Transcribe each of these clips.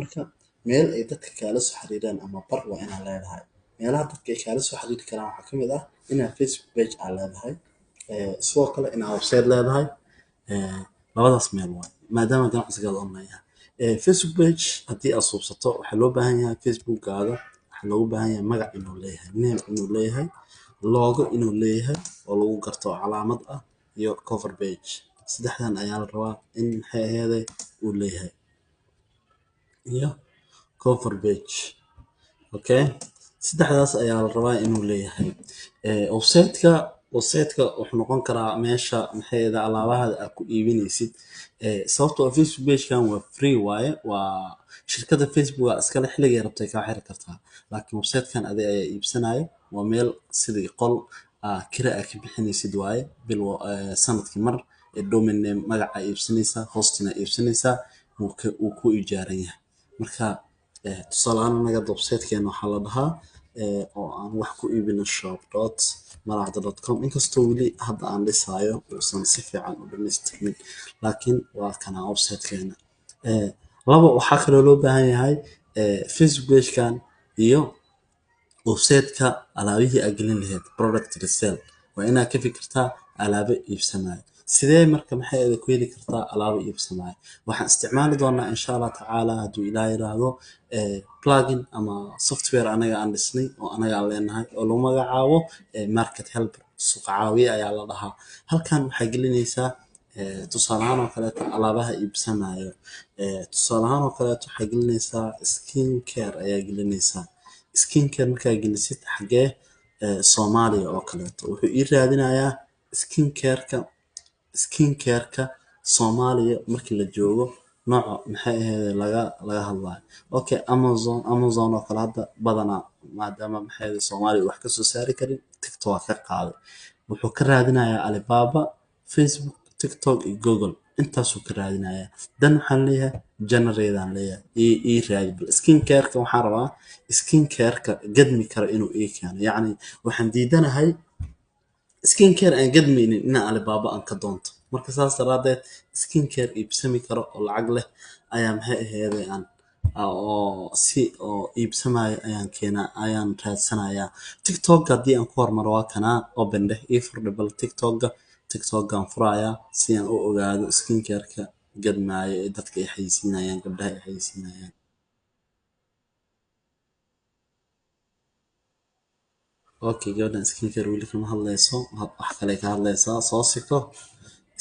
Marka meel ay dadka kaala soo xiriiraan ama bar waa inaad leedahay. Meelaha dadka ay kaala soo xiriiri karaan waxaa kamid ah inaad Facebook page aad leedahay, sidoo kale inaad website leedahay. Labadaas meel waay, maadaama ganacsigaada online yahay. Facebook page haddii aad suubsato, waxaa loo baahan yahay Facebookgaada, waxaa loogu baahan yahay magac inuu leeyahay, name inuu leeyahay, logo inuu leeyahay oo lagu garto oo calaamad ah, iyo cover page. Saddexdan ayaa la rabaa in, maxay aheeday, uu leeyahay, iyo cover page. Okay, saddexdaas ayaa la rabaa inuu leeyahay. Website-ka wuxuu noqon karaa meesha, maxay ahayd, alaabaha aad ku iibinaysid, sababtoo ah Facebook page-kan waa free waaye, waa shirkadda Facebook aa iskale, xilligay rabtay kaa xiri kartaa, laakiin website-kan adiga ayaa iibsanaya. Waa meel sidii qol kira aad ka bixinaysid waaye, bil sanadkii mar. Domain name, magaca iibsanaysaa, hosting aa iibsanaysaa, wuu ku ijaaran yahay. Marka tusaale ahaan anaga hadda website-keena waxaa la dhahaa oo aan wax ku iibino shop.maracda.com. Inkastoo weli hadda aan dhisaayo, uusan si fiican u dhamaystirmin, laakiin waa kana website-keena. Labo, waxaa kaloo loo baahan yahay Facebook page-kan iyo website-ka alaabihii aad gelin lahayd, product resale. Waa inaad ka fikirtaa alaabo iibsamayo. Sidee marka, maxay ahayd, ku heli kartaa alaabo iibsamayo? Waxaan isticmaali doonaa, insha Allah tacaala, hadduu Ilaah yiraahdo, plugin ama software anaga aan dhisnay oo anaga aan leenahay oo lagu magacaabo Market Helper, suuq caawiye ayaa la dhahaa. Halkan waxaa gelinaysaa, tusaale ahaan oo kaleeto, alaabaha iibsamayo. Tusaale ahaan oo kaleeto, waxaa gelinaysaa skin care ayaa gelinaysaa. Skin care markaa gelisid, xagee? Soomaaliya oo kaleeto, wuxuu ii raadinayaa skin care-ka Soomaaliya markii la joogo, nooca, maxay ahayd, laga hadlayo. Okay, Amazon oo kale hadda badanaa, maadaama, maxay ahayd, Soomaaliya wax kasoo saari karin, TikTok waa ka qaaday. Wuxuu ka raadinayaa Alibaba, Facebook, TikTok iyo Google, intaasuu ka raadinayaa. Dan waxaan leeyahay generate aan leeyahay, ii raadi bal skin care-ka. Waxaan rabaa skin care-ka gadmi karo inuu ii keeno. Yacni waxaan diidanahay skin care aan gadmaynin inaan Alibaba aan ka doonto. Marka saas daraadeed skin care iibsami karo oo lacag leh ayaa, maxay aheeday, aan oo si oo iibsamayo ayaan keenaa, ayaan raadsanayaa. TikTok haddii aan ku hormaro, waa kanaa. Open dheh, ii furdhe bal TikTok-ga. TikTok-gaan furayaa si aan u ogaado skin care-ka gadmaayo ee dadka ay xayeysiinayaan, gabdhaha ay xayeysiinayaan. Okay, gabadhan skin care weli kama hadlayso, wax kale ka hadlaysaa. Soo siko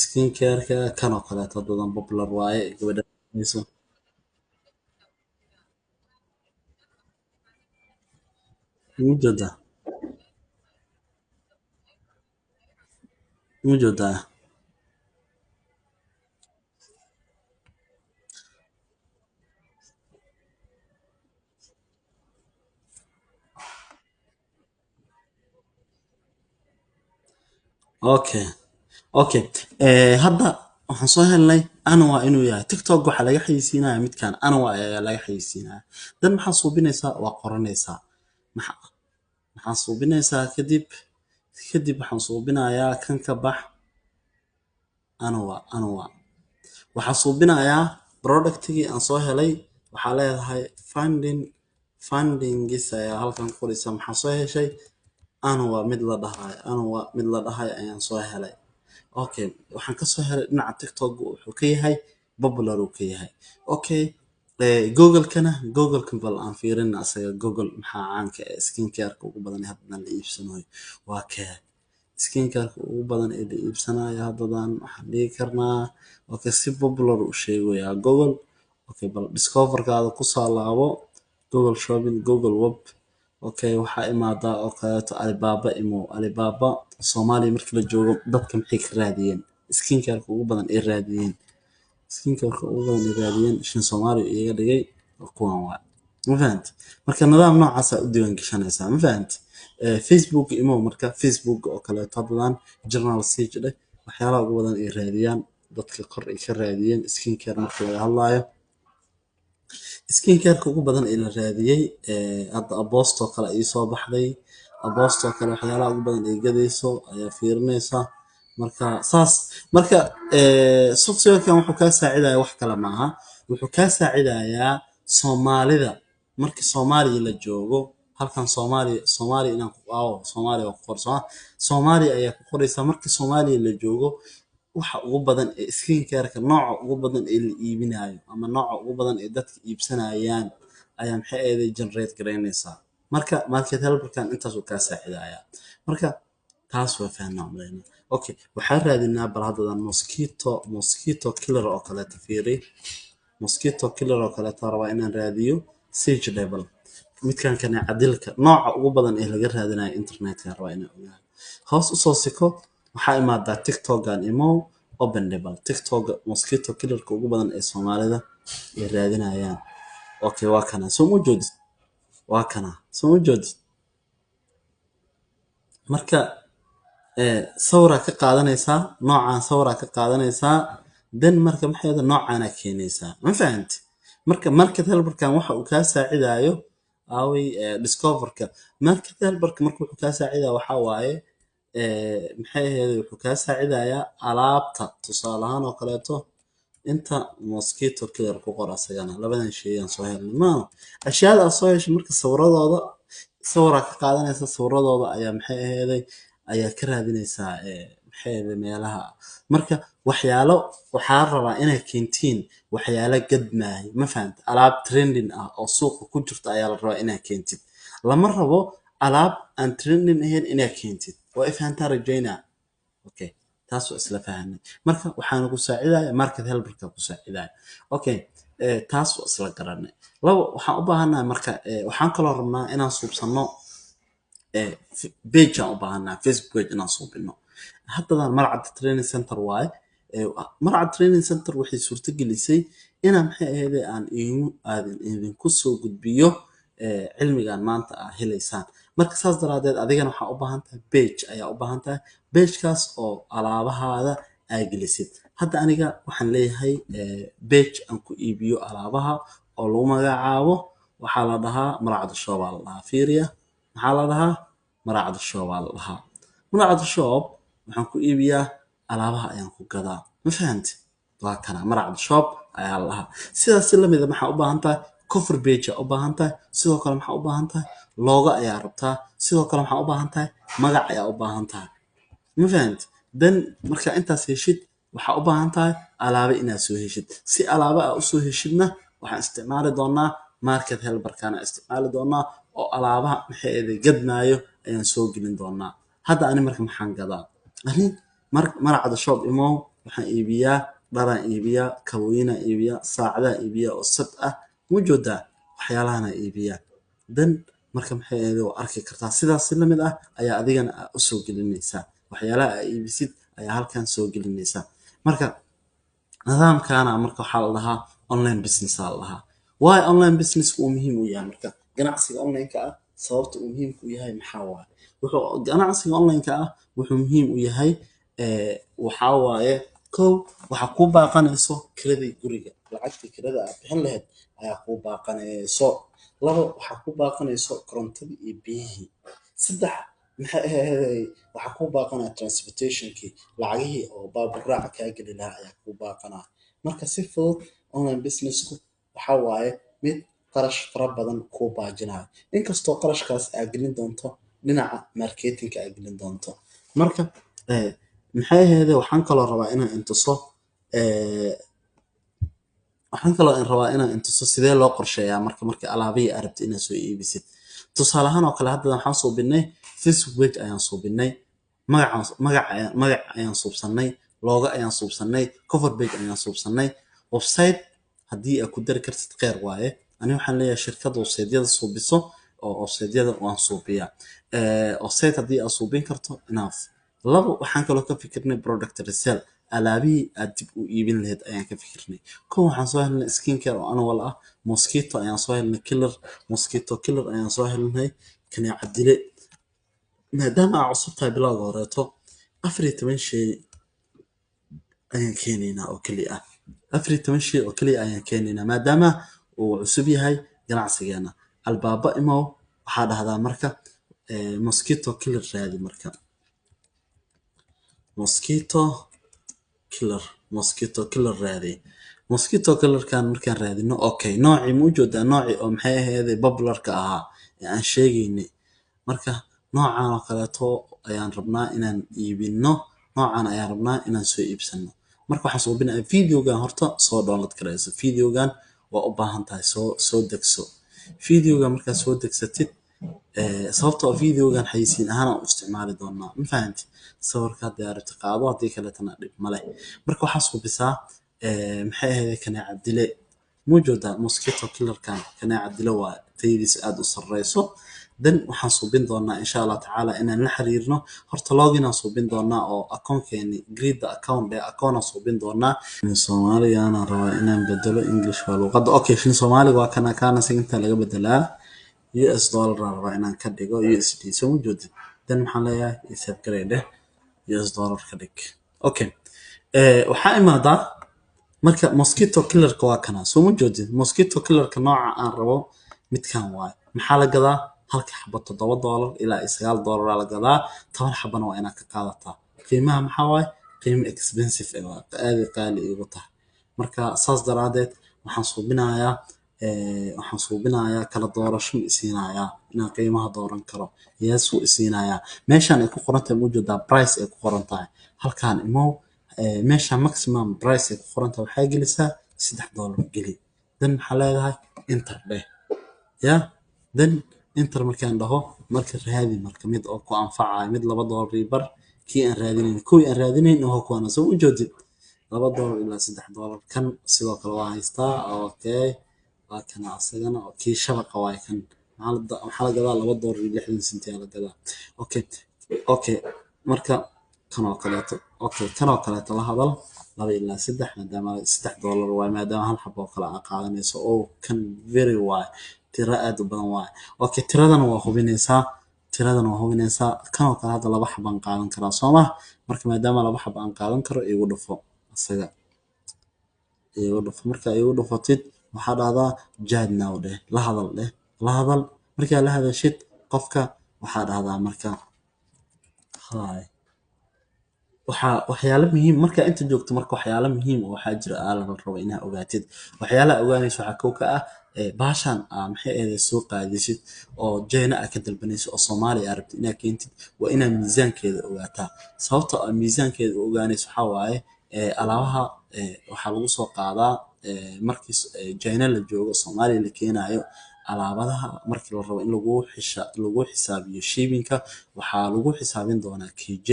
skin care-ka kan oo kaleeto dadan popular waaye gabadha hadlayso. Mujeedaa? Mujeedaa? Okay, hadda waxaan soo helnay Anwa inuu yahay. TikTok waxaa laga xayeysiinaya midkan Anwa ayaa laga xayeysiinaya. Dan maxaa suubinaysaa? Waa qoranaysaa. Maxaa suubinaysaa kadib? Kadib waxaan suubinayaa kan ka bax. Anwa waxaa suubinayaa productigii aan soo helay. Waxaa leedahay findings ayaa halkan ku qoraysaa. Maxaa soo heshay? Anwa mid la dhahayo, Anwa mid la dhahayo ayaan soo helay. Okay, waxaan kasoo helay dhinaca TikTok, wuxuu ka yahay popular uu ka yahay. Okay, Google-kana, Google-ka bal aan fiirina asaga. Google maxaa caanka eh? Skin care-ka ugu badan ee haddan la iibsanayo waa kee? Skin care-ka ugu badan ee la iibsanayo haddadan waxaan dhihi karnaa, okay, si popular u sheegayaa Google. Okay, bal discover-kaada kusoo laabo, Google Shopping, Google Web. Okay, waxaa imaadaa oo kaleeto Alibaba. Imo Alibaba. Soomaaliya markii la joogo, dadka maxay ka raadiyeen? Skin care-ka ugu badan ay raadiyeen, skin care-ka ugu badan ay raadiyeen, shin Soomaaliya iiga dhigay kuwan waa. Ma fahanti? Marka nidaam noocaas aa u diiwaan gashanaysaa. Ma fahanti? Facebook imo. Marka Facebook oo kaleeto haddadan general search dheh, waxyaalaha ugu badan ay raadiyaan dadka, kor ay ka raadiyeen skin care marka laga hadlaayo, skin care-ka ugu badan ee la raadiyey. Hadda Abosto kale ii soo baxday. Abosto kale waxyaalaha ugu badan ay gadayso ayaa fiirinaysaa. Marka saas, marka software-kan wuxuu kaa saacidaya wax kale maaha, wuxuu kaa saacidayaa Soomaalida markii Soomaaliya la joogo, halkan Soomaaliya, Soomaaliya inaan ku aawo, Soomaaliya waa ku qor, Soomaaliya ayaa ku qoraysaa. Markii Soomaaliya la joogo, waxa ugu badan ee skin care-ka, nooca ugu badan ee la iibinayo ama nooca ugu badan ee dadka iibsanayaan ayaa, maxay ahayd, generate garaynaysaa. Marka Market Helperkan intaasuu kaa saacidayaa. Marka taas waa fahnaa umaleynaa. Okay, waxaan raadinaa bal haddadan mosquito killer oo kaleeto. Fiiri, mosquito killer oo kaleeto rabaa inaan raadiyo. Search level midkan kaneeca dilka, nooca ugu badan ee laga raadinayo internetka rabaa inaan ogaado. Hoos usoo siko, waxaa imaadaa TikTokan, imow, open level TikTok, mosquito killerka ugu badan ee Soomaalida ay raadinayaan. Okay, waa kana, soo ma joodid? Waa kana, soo ma joodid? Marka sawiraa ka qaadanaysaa, noocaan sawiraa ka qaadanaysaa. Then marka, maxay ahayd, noocaanaa keenaysaa, ma fahanti? Marka Market Helperkan waxa uu kaa saacidayo aaway? Discoverka Market Helperka marka wuxuu kaa saacidaya waxaa waaye, maxay ahayd, wuxuu kaa saacidayaa alaabta. Tusaale ahaan oo kaleeto, inta mosquito killer ku qor asagana. Labadan shay aan soo helnay maano, ashyaada aad soo heshay, marka sawiradooda sawiraa ka qaadanaysa, sawiradooda ayaa, maxay aheeday, ayaa ka raadinaysaa, maxay ahayd, meelaha. Marka waxyaalo waxaa rabaa inay keentiin waxyaalo gadmaayo, ma fahamtay? Alaab trending ah oo suuqa ku jirta ayaa la rabaa inaad keentid. Lama rabo alaab aan trending ahayn inaad keentid. Waa i fahantaa rajaynaa. Okay, taas waa isla fahanay. Marka waxaana ku saacidaya Market Helperka ku saacidaya. Okay, taas waa isla garanay. Labo, waxaan u baahannahay marka, waxaan kaloo rabnaa inaan suubsano page aan u baahannahay, Facebook page inaan suubino. Haddadan Marcad Training Center waaye. Marcad Training Center waxay suurto gelisay inaan, maxay ahayd, aan idinku soo gudbiyo cilmigan maanta aa helaysaan. Marka saas daraadeed adigana waxaa u baahan tahay page ayaa u baahan tahay, pagekaas oo alaabahaada aa gelisid. Hadda aniga waxaan leeyahay page aan ku iibiyo alaabaha oo lagu magacaabo, waxaa la dhahaa Maracad Shop aa la dhahaa. Fiiriya, maxaa la dhahaa? Maracad Shop aa la dhahaa. Maracad Shop waxaan ku iibiyaa alaabaha ayaan ku gadaa, ma fahanti? Waa kana, Maracad Shop ayaa la dhahaa. Sidaas si lamid a, maxaa u baahan tahay? Cover page aa u baahan tahay. Sidoo kale maxaa u baahan tahay? Logo ayaa rabtaa. Sidoo kale maxaa u baahan tahay? Magac ayaa u baahan tahay, ma fahanti? Then markaa intaas heshid, waxaa u baahan tahay alaabo inaad soo heshid. Si alaabo aa usoo heshidna, waxaan isticmaali doonaa Market Helperkana isticmaali doonaa, oo alaabaha, maxay ahayd, gadmaayo ayaan soo gelin doonaa. Hadda ani marka maxaan gadaa? Ani Maracada Shop imow, waxaan iibiyaa dharaan iibiyaa, kabooyinaan iibiyaa, saacadaan iibiyaa oo sad ah, mujoodaa, waxyaalahanaa iibiyaa. Then marka, maxay ahayd, waa arki kartaa. Sidaas si lamid ah ayaa adigana aa usoo gelinaysaa waxyaalaha aa iibisid ayaa halkan soo gelinaysaa. Marka nidaamkaana marka waxaa la dhahaa online business aa la dhahaa. Why online business uu muhiim u yahay? Marka ganacsiga online-ka ah sababta uu muhiimka u yahay maxaa waaye? Wuxuu ganacsiga online-ka ah wuxuu muhiim u yahay, waxaa waaye, kow, waxaa kuu baaqanayso kiradii guriga, lacagtii kirada aad bixin lahayd ayaa kuu baaqanayso. Labo, waxaa kuu baaqanayso korontadii iyo biyihii. Saddex, maxay ahayd, waxaa kuu baaqanaya transportationkii, lacagihii oo baabuur raaca kaa geli lahaa ayaa kuu baaqanaya. Marka si fudud online businessku waxaa waaye mid qarash fara badan kuu baajinayo, inkastoo qarashkaas aad gelin doonto dhinaca marketingka aad gelin doonto. Marka, maxay ahayd, waxaan kaloo rabaa inaan intuso, waxaan kaloo rabaa inaan intuso sidee loo qorsheeyaa marka alaabihii aad rabtid inaad soo iibisid. Tusaale ahaan oo kale, hadda waxaan suubinay Facebook page ayaan suubinay, magac ayaan suubsanay, logo ayaan suubsanay, cover page ayaan suubsanay. Website haddii aad ku dari kartid, kheyr waaye. Ani waxaan leeyahay shirkad website-yada suubiso, oo website-yada waan suubiyaa. Website haddii aad suubin karto, enough. Labo, waxaan kaloo ka fikirnay product resale, alaabihii aad dib u iibin lahayd ayaan ka fikirnay. Kow, waxaan soo helnay skin care oo annual ah, mosquito ayaan soo helnay killer, mosquito killer ayaan soo helnay, kaneeca dile. Maadaama aa cusub tahay bilowga horeeto, 14 shay ayaan keenaynaa oo keliya ah. 14 shay oo keliya ayaan keenaynaa maadaama uu cusub yahay ganacsigeena. Albaaba imow, waxaa dhahdaa marka mosquito killer raadi. Marka mosquito killer, mosquito killer raadi. Mosquito killerkan markaan raadino, okay, noocii ma ujeedaa? Noocii oo maxay ahayd popularka ahaa ee aan sheegaynay. Marka noocan oo kaleeto ayaan rabnaa inaan iibino, noocan ayaan rabnaa inaan soo iibsano. Marka waxaan suubinayaa videogan. Horta soo download garayso videogan, waa u baahan tahay. Soo degso videogan. Markaad soo degsatid, sababtoo ah videogan xayeysiin ahaan aan u isticmaali doonaa, ma fahanti? Sawirka haddii aad rabto qaado, haddii kaleetana dhib ma leh. Marka waxaa suubisaa, maxay ahayd, kaneeca dile. Mujoodaa mosquito killerkan? Kaneeca dile waa tayadiisa aad u sarreyso. Then waxaan suubin doonaa, insha Allah tacaala, inaan la xiriirno. Horta login aan suubin doonaa oo akoonkeeni create the account ee akoon aan suubin doonaa. Soomaaligaana rabaa inaan bedelo, English waa luqadda. Okay, shilin Soomaaliga waa kana, currency inta laga bedelaa. US dollar aan rabaa inaan ka dhigo, USD. Soo ma joodid? Then maxaan leeyahay? Save garee dheh, US dollar ka dhig. Okay, waxaa imaadaa marka mosquito killerka waa kana. Soo ma joodid? Mosquito killerka nooca aan rabo midkan waaye. Maxaa la gadaa halka xabo? $7 ilaa iyo $9 aa la gadaa. 10 xabana waa inaad ka qaadataa. Qiimaha maxaa waaye? Qiimo expensive eh waa, aad ay qaali igu tahay. Marka saas daraadeed waxaan suubinayaa kala doorasho. Ma isiinayaa inaan qiimaha dooran karo? Yes, wuu isiinayaa. Meeshaan ay ku qoran tahay, ma ujeedaa price ay ku qoran tahay? Halkaan imow. Meeshaan maximum price ay ku qoran tahay waxaa gelisaa $3 geli. Then maxaa leedahay? Enter dheh. Ya, then enter markaan dhaho, marka raadi marka mid oo ku anfacayo, mid $2.25. Kii aan raadinayn, kuwii aan raadinayn waa kuwana. Soo ujeedid? $2 ilaa $3. Kan sidoo kale waa haystaa. Okay, waa kana asagana oo kii shabaqa waaye. Kan maxaa la gadaa? $2.60 aa la gadaa. Okay, marka kan oo kaleeto, okay, kan oo kaleeto la hadal, 2 ilaa 3, maadaama $3 waaye, maadaama hal xabo oo kale aa qaadanayso. Oh, kan very waaye, tiro aad u badan waaye. Okay, tiradana waa hubinaysaa, tiradana waa hubinaysaa. Kan oo kale hadda laba xabaan qaadan karaa, soo ma? Marka maadaama laba xabo aan qaadan karo, igu dhufo isaga, igu dhufo. Marka igu dhufatid, waxaa dhahdaa "chat now" dheh, la hadal dheh, la hadal. Markaa la hadashid qofka, waxaa dhahdaa marka "hi". Waxaa waxyaalo muhiim markaa inta joogto. Marka waxyaalo muhiim oo waxaa jira aa la rabo inaa ogaatid. Waxyaalaha ogaanayso waxaa kow ka ah bahashan aa maxay ahayd soo qaadisid oo China aa ka dalbanaysid oo Soomaaliya aa rabtid inaa keentid, waa inaa miisaankeeda ogaataa. Sababtoo ah miisaankeeda u ogaanayso waxaa waaye, alaabaha waxaa lagu soo qaadaa markii China la joogo, Soomaaliya la keenaayo alaabadaha. Markii la rabo in lagu xisaabiyo shipping-ka, waxaa lagu xisaabin doonaa kj,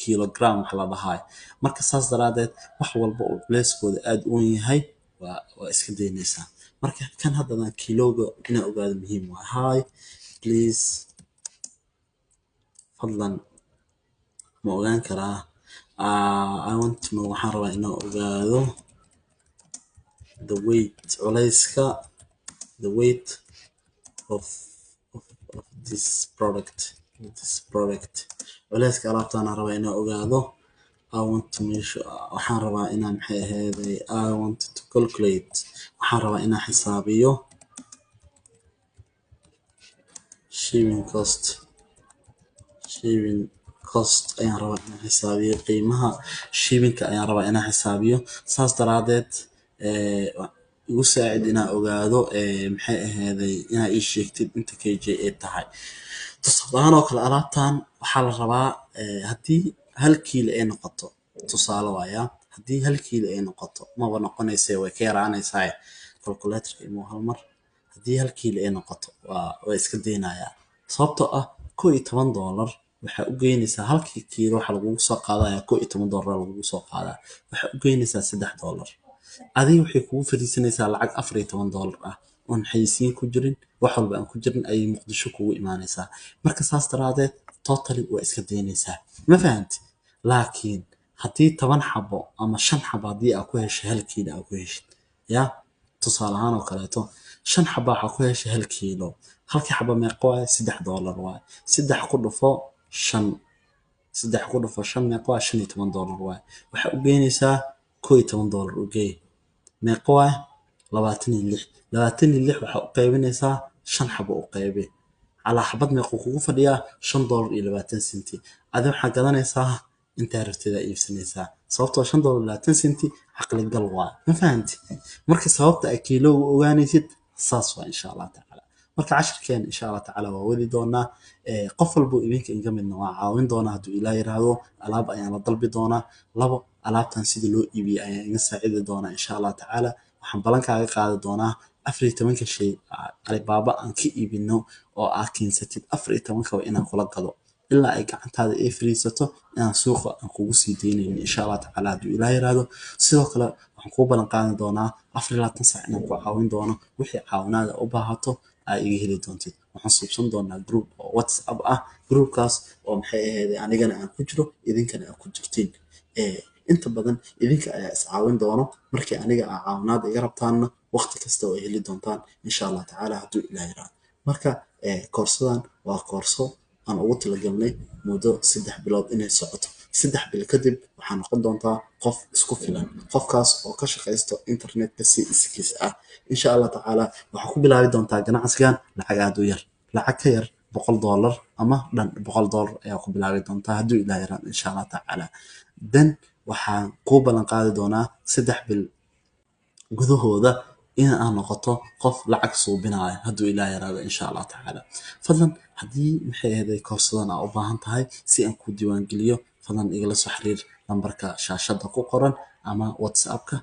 kilogram wax la dhahayo. Marka saas daraadeed wax walba oo culeyskooda aad u weyn yahay waa iska daynaysaa. Marka kan haddadan kiilooga inaa ogaado muhiim waa. "Hi, please", fadlan ma ogaan karaa? "I want to know", waxaan rabaa inaan ogaado, "the weight", culeyska, "the weight of this product", this product, culeyska alaabtaan aan rabaa inaan ogaado. "I want to measure", waxaan rabaa inaan, maxay ahayd, "I want to calculate", waxaan rabaa inaan xisaabiyo, "shipping cost", shipping cost ayaan rabaa inaan xisaabiyo, qiimaha shipping-ka ayaan rabaa inaan xisaabiyo. Saas daraadeed igu saacid inaan ogaado, maxay ahayday, inaa ii sheegtid inta kg ay tahay. Tusaale ahaan oo kale, alaabtan waxaa la rabaa, haddii 1 kiilo ay noqoto, tusaale waaya, haddii 1 kiilo ay noqoto, maba noqonayse, way ka yaraanaysaa. Calculatorka imo hal mar. Haddii 1 kiilo ay noqoto, waa iska daynayaa, sababtoo ah $11 waxaa u geynaysaa halkii kiilo. Waxaa lagugu soo qaadaya $11 lagugu soo qaadaa. Waxaa u geynaysaa $3. Adiga waxay kugu fariisanaysaa lacag $14 ah, oon xayeysiin ku jirin, wax walba aan ku jirin, ayay Muqdisho kugu imaanaysaa. Marka saas daraadeed totally waa iska daynaysaa, ma fahanti? Laakiin haddii 10 xabo ama shan xabo haddii aa ku hesho 1 kiilo aa ku heshid, ya tusaale ahaan oo kaleeto, shan xabo waxaa ku heshay 1 kiilo, halkii xabo meeqa waaye? $3 waaye. Saddex ku dhufo shan, saddex ku dhufo shan meeqa waaye? $15 waaye. Waxaa u geynaysaa $11 u geey. Meeqa waaye? 26. 26 waxaa u qaybinaysaa shan xabo, u qaybi. Calaa xabad meequu kugu fadhiyaa? $5.20. Adi waxaa gadanaysaa intaa rabtid aa iibsanaysaa. Sababtoo $5.20 caqli gal waa, ma fahanti? Marka sababta ay kiilo u ogaanaysid saas waa, insha Allah tacaala. Marka cashirkeena, insha Allah tacaala, waa wadi doonaa. Qof walbo idinka inga midna waa caawin doonaa hadduu Ilaah yiraahdo. Alaab ayaan la dalbi doonaa. Labo, alaabtan sidii loo iibiyey ayaan iga saacidi doonaa, insha Allah tacaala. Waxaan ballan kaaga qaadi doonaa 14-ka shay Alibaba aan ka iibino oo aad keensatid, 14-kaba inaan kula gado ilaa ay gacantaada ay fariisato, inaan suuqa aan kugu sii daynaynin, insha Allah tacaala, hadduu Ilaah yiraahdo. Sidoo kale waxaan kuu ballan qaadi doonaa 24 saac inaan ku caawin doono. Wixii caawinaada u baahato aa iga heli doontid. Waxaan suubsan doonaa group oo WhatsApp ah, groupkaas oo, maxay ahayd, anigana aan ku jiro, idinkana aad ku jirtiin. Inta badan idinka ayaa is caawin doono. Markii aniga aa caawinaad iga rabtaanna, waqti kasta oo ay heli doontaan, insha Allah tacaala, hadduu Ilaah yiraahdo. Marka koorsadan waa koorso aan ugu talagalnay muddo 3 bilood inay socoto. 3 bil kadib waxaa noqon doontaa qof isku filan, qofkaas oo ka shaqaysto internetka si iskiis ah, insha Allah tacaala. Waxaa ku bilaabi doontaa ganacsigan lacag aad u yar, lacag ka yar $100 ama dhan $100 ayaa ku bilaabi doontaa, hadduu Ilaah yiraahdo, insha Allah tacaala. Then waxaan kuu ballan qaadi doonaa 3 bil gudahooda in aad noqoto qof lacag suubinaya, hadduu Ilaah yiraahdo, insha Allah tacaala. Fadlan haddii, maxay ahayd, koorsadan aa u baahan tahay si aan kuu diiwaangeliyo, fadlan igala soo xiriir lambarka shaashada ku qoran ama WhatsAppka.